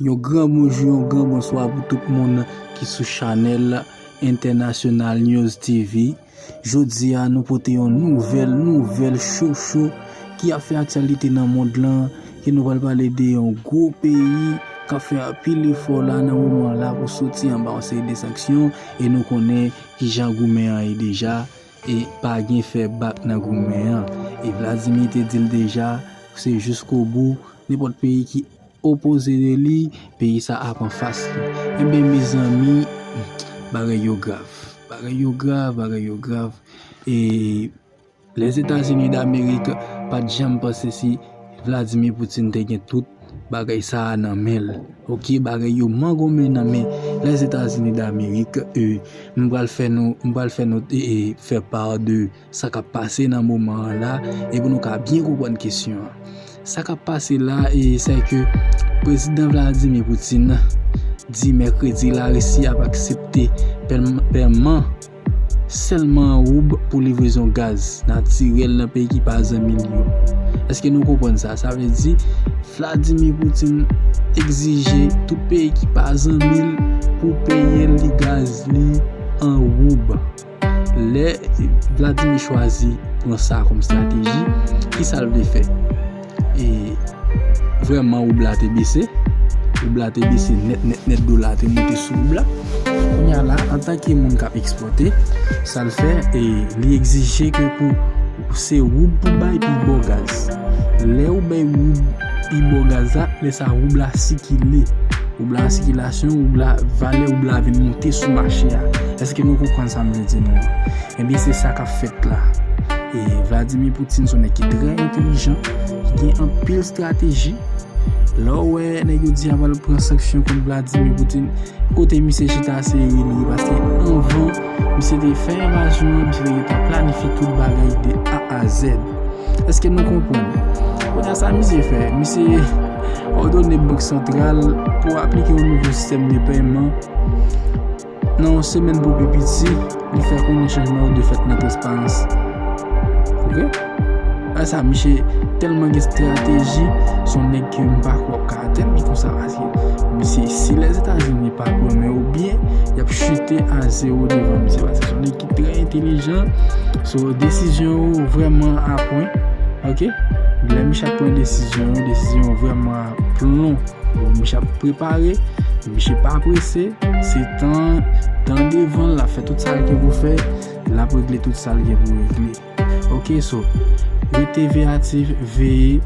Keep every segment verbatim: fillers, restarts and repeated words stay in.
Yon gran bonjou, yon gran bonswa pou tout moun ki sou chanèl International News T V. Jodi a, nou pote yon nouvèl, nouvèl cho cho ki ap fè aktyalite nan mond lan, ke nou pral pale de yon gwo peyi k ap fè anpil efò la nan moman la pou soti anba yon seri de sanksyon, e nou konnen kijan goumen an ye deja, e pa gen fè bak nan goumen an. E Vladimir te di l deja, se jiskobou, nenpòt peyi ki opoze de li, peyi sa ap anfas li. Enben, mezanmi, bagay yo grav. Bagay yo grav, bagay yo grav. E Lèzetazini Damerik pa t janm panse si Vladimir Putin te gen tout bagay sa a nan men l. Oke, bagay yo mangonmen nan men Lèzetazini Damerik. E, m pral fè nou, m pral fè nou, e, e, fè pa de sa k ap pase nan moman an la, e pou nou ka byen konprann kesyon an. Sa k ap pase la, e, se ke Prezidan Vladimir Putin di mèkredi Larisi ap aksepte pèm-, pèman sèlman an woub pou livrezon gaz natirèl nan peyi ki pa zanmi l yo. Èske nou konprann sa? Sa vle di, Vladimir Putin egzije tout peyi ki pa zanmi l pou peye li gaz li an woub. Lè Vladimir chwazi pran sa kòm estrateji, ki sa l vle fè? E vrèman, woub la te bese. Woub la te bese nèt, nèt, nèt, dola te monte sou woub la. Kounye a la, antanke moun k ap ekspòte, sa l fè, e li egzije ke pou se woub pou bay pi bò gaz. Lè ou bay woub pi bò gaz la, lè sa woub la sikile. Woub la an sikilasyon, woub la, valè woub la vin monte sou mache a. Èske nou konprann sa m vle di nou an? Ebyen, se sa k ap fèt la. E Vladimir Putin se yon nèg ki trè entèlijan, ki gen anpil estrateji. Lè w wè nèg yo di a pral pran sanksyon kont Vladimir Putin, kote misye chita se ri li ye, paske anvan misye te fè envazyon an, misye te gentan planifye tout bagay de A a Z. Èske nou konprann? Kounye a sa misye fè, misye òdone Bank Santral pou aplike yon nouvo sistèm de pèman nan yon semèn pou pi piti, li fè konnen chanjman yo dwe fèt nan transparans. Oke? Sa, misye tèlman gen estrateji, se yon nèg ke m pa kwè w ap ka atenn li konsa, paske misye, si Lèzetazini pa pran men yo byen, y ap chite a zewo devan misye, paske se yon nèg ki trè entèlijan. So, desizyon yo vrèman a pwen. Oke? Lè misye ap pran desizyon yo, desizyon yo vrèman a plon. Bon, misye ap prepare, misye pa prese, se tan, tan devan, l ap fè tout sa l gen pou fè, l ap regle tout sa l gen pou regle. Oke, so, rete veyatif, veye,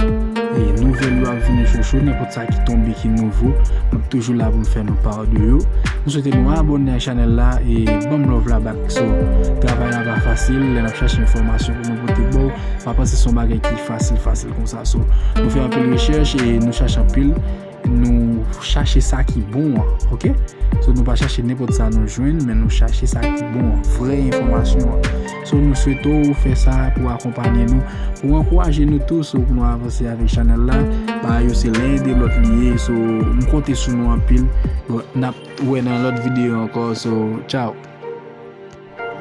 e nouvèl yo ap vini cho cho, nenpòt sa ki tonbe ki nouvo, m ap toujou la pou m fè nou pa de yo. M swete nou abòne ak chanèl la, e ban m love la back. So, travay la pa fasil, lè n ap chache enfòmasyon pou nou pote ba w, pa panse se yon bagay ki fasil, fasil konsa. So, nou fè anpil rechèch e nou chache anpil, nou chache sa ki bon an, oke? So, nou pa chache nenpòt sa nou jwenn, men nou chache sa ki bon an, vrè enfòmasyon an. So, nou swete w fè sa pou akonpanye nou, pou ankouraje nou tou, so, pou nou avanse avèk chanèl la. Bagay yo se len ede lòt li ye, so, m konte sou nou anpil. Bon, n ap wè nan lòt videyo ankò, so, tchao.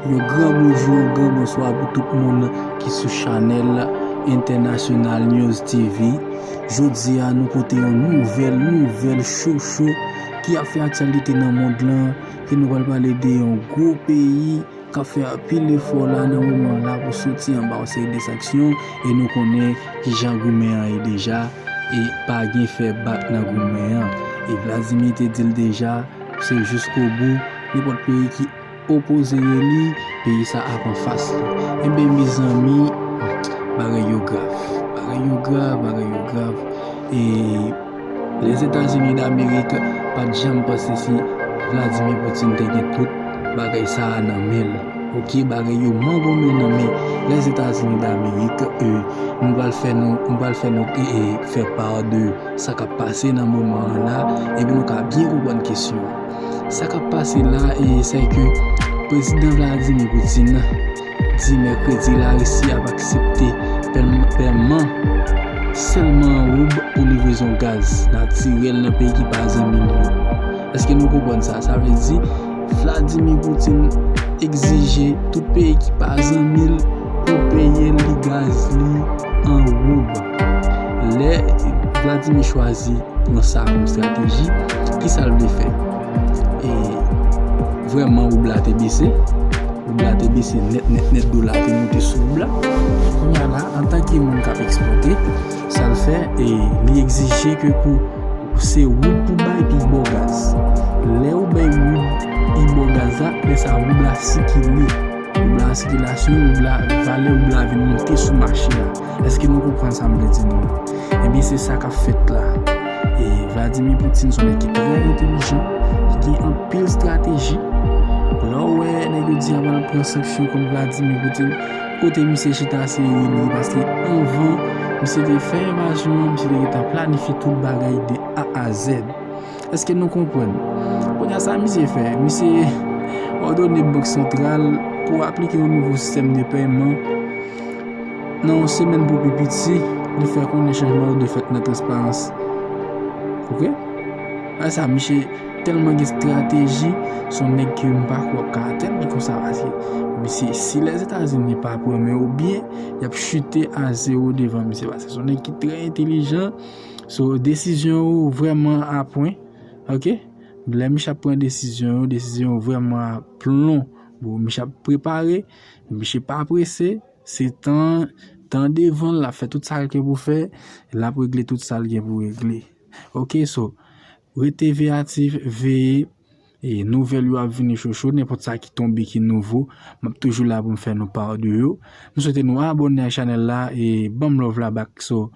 Yon gran bonjou, yon gran bonswa pou tout moun ki sou chanèl International News T V. Jodi a, nou pote yon nouvèl, nouvèl cho cho ki ap fè aktyalite nan mond lan, ke nou pral pale de yon gwo peyi k ap fè anpil efò la nan moman la pou soti anba yon seri de sanksyon, e nou konnen kijan goumen an ye deja, e pa gen fè bak nan goumen an. E Vladimir te di l deja, se jiskobou, nenpòt peyi ki opoze de li, peyi sa ap anfas li. Enben, mezanmi, bagay yo grav. Bagay yo grav, bagay yo grav. E Lèzetazini Damerik pa t janm panse si Vladimir Putin te gen tout bagay sa a nan men l. Oke, bagay yo mangonmen nan men Lèzetazini Damerik. E, m pral fè nou, m pral fè nou, e, e, fè pa de sa k ap pase nan moman an la, epi nou ka byen konprann kesyon an. Sa k ap pase la, e, se ke Prezidan Vladimir Putin di mèkredi Larisi ap aksepte pèm-, pèman sèlman an woub pou livrezon gaz natirèl nan peyi ki pa zanmi l yo. Èske nou konprann sa? Sa vle di, Vladimir Putin egzije tout peyi ki pa zanmi l pou peye li gaz li an woub. Lè Vladimir chwazi pran sa kòm estrateji, kisa l vle fè? E vrèman, woub la te bese. Woub la te bese nèt, nèt, nèt, dola te monte sou woub la. Kounye a la, antanke moun k ap ekspòte, sa l fè, e li egzije ke pou se woub pou bay pou bò gaz. Lè ou bay woub pou bò gaz la, lè sa woub la sikile. Woub la an sikilasyon, woub la, valè woub la vin monte sou mache a. Èske nou konprann sa m vle di nou? Ebyen, se sa k ap fèt la. E Vladimir Putin se yon nèg ki trè entelijan, ki gen anpil estrateji. Lè w wè nèg yo di y ap al pran sanksyon kont Vladimir Putin, kote misye chita se rele, paske anvan misye te fè envazyon an, misye te gentan planifye tout bagay de A a Z. Èske nou konprann? Kounye a sa misye fè, misye òdone Bank Santral pou aplike yon nouvo sistèm de pèman nan yon semèn pou pi piti, li fè konnen chanjman yo dwe fèt nan transparans. Oke? Sa misye tèlman gen estrateji, se yon nèg ke m pa kwè ap ka atenn li konsa, paske misye, si Lèzetazini pa pran men yo byen, y ap chite a zewo devan misye, paske se yon nèg ki trè entelijan. So, desizyon yo vrèman a pwen. Oke? Lè misye ap pran desizyon yo, desizyon yo vrèman a plon. Bon, misye ap prepare, misye pa prese, se tan, tan devan l, l ap fè tout sa l gen pou fè, l ap regle tout sa l gen pou regle. Oke, so, rete veyatif, veye, e nouvèl yo ap vini cho cho, nenpòt sa ki tonbe ki nouvo, m ap toujou la pou m fè nou pa de yo. M swete nou abòne ak chanèl la e ban m love la back. So,